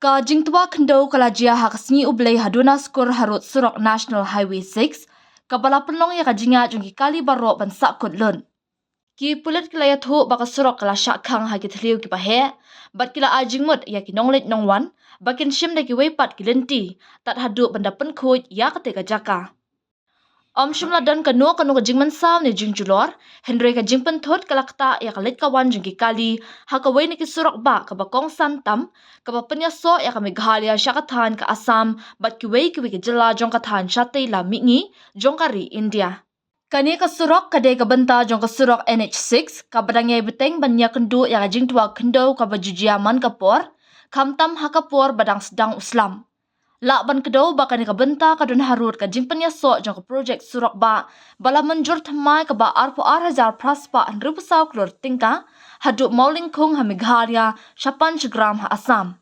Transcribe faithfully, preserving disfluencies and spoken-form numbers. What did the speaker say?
Ka jingtwa khyndew ka la jia ha ka sngi U Blei ha Duna Skur harud surok National Highway six, kaba la pynlong ïa ka jingïaid jong ki kali baroh ban sahkut lut. Ki pulit ki la ïathuh ba ka surok ka la shah khang ha ki thliew kiba heh, bad ki la ai jingmut ïa ki nongleit nongwan ba kin shim da kiwei pat ki lynti tad haduh ban da pynkhuid ïa kata ka jaka. Ym shym la don kano kano ka jingmynsaw ne jingjulor, hynrei ka jingpynthut ka la ktah ïa ka leit ka wan jong ki kali ha kawei na ki surok bah kaba kongsan tam, kaba pynïasoh ïa ka Meghalaya sha ka thaiñ ka Assam bad kiwei kiwei ki jylla jong ka thaiñ shatei la mihngi jong ka ri India. Kane ka surok ka dei ka bynta jong ka surok N H six, kaba dang ïai bteng ban ïakynduh ïa ka jingtwa khyndew kaba ju jia man ka por, khamtam ha ka por ba dang sdang u slap. Lah ban kdew ba kane ka bynta ka don harud ka jingpynïasoh jong ka projek surok bah ba la mynjur thymmai kaba arphew ar hajar phra spah hynriewphew saw klur tyngka, haduh Mawlyngkhung ha Meghalaya sha Panchgram ha Assam.